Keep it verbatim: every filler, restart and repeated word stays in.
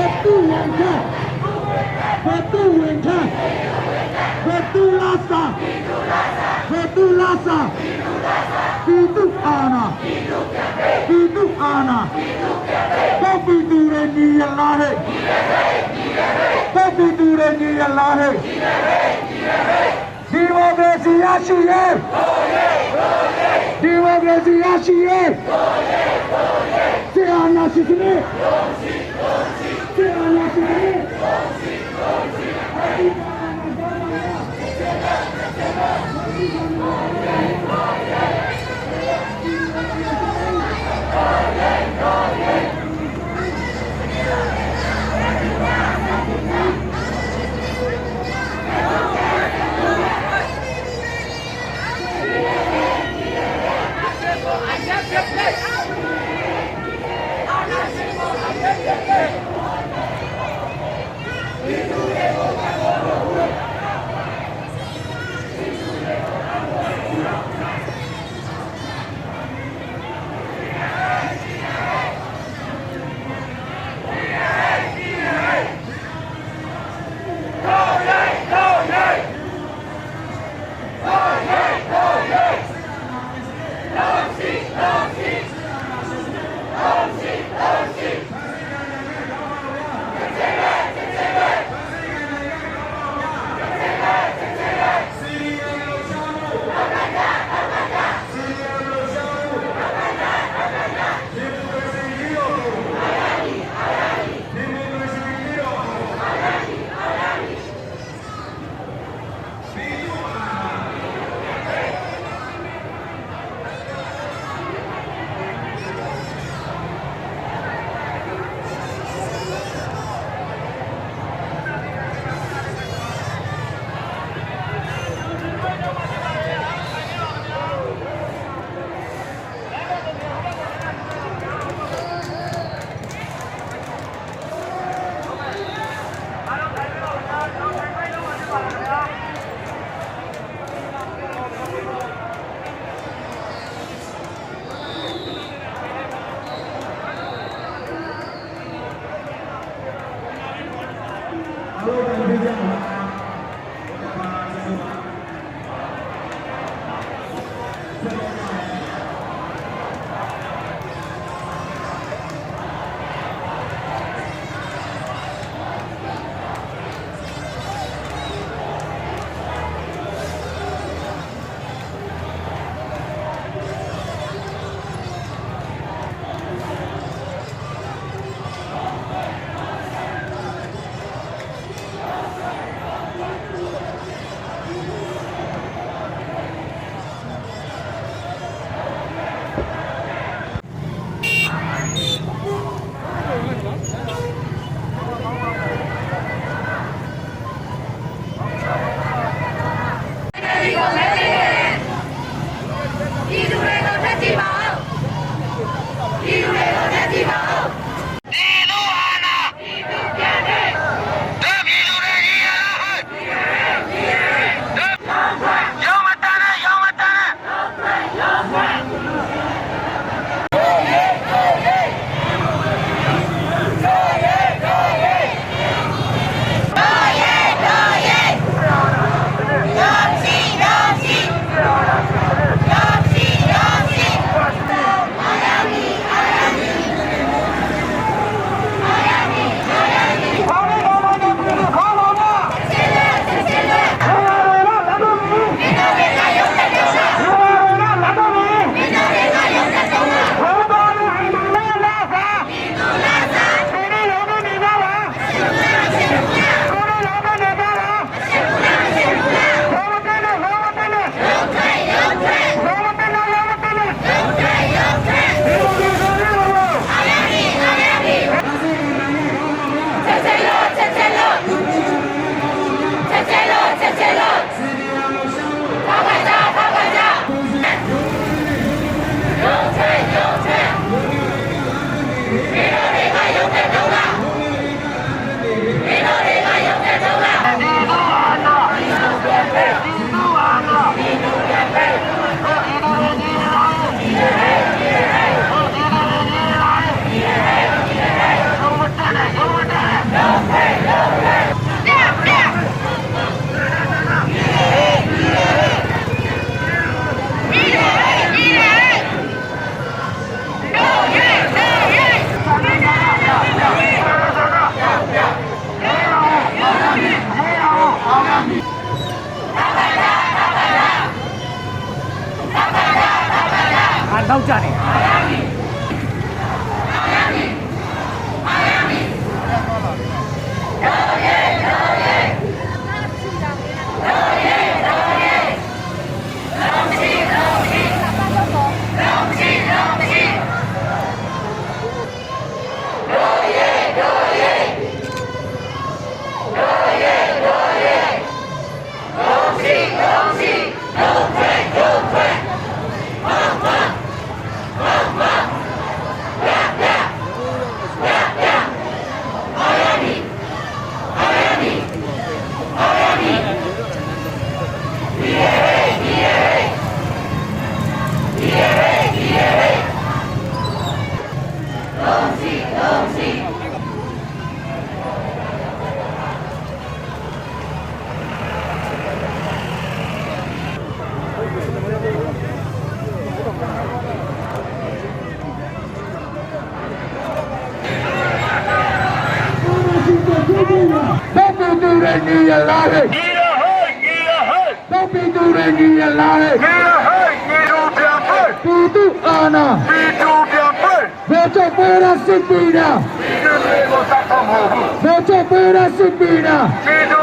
Fatu Wengkang. Fatu Wengkang. Fatu Lasa. Fatu Lasa. Fitu Ana. Fitu Ana. Ko fitu re ni ya la he. Ko fitu re ni ya la he. Democracy ရရှိရေး။ Democracy ရရှိရေး။ စစ်အာဏာရှင်စနစ်။ စစ်အာဏာရှင်စနစ်။ Jani. Don't be doing that, Nia Larry. Nia hai, Nia hai. Don't be doing that, Nia Larry. Nia hai, Nia Larry. Pitu ana. Pitu ana. Voto fuera Sipina. Voto fuera Sipina.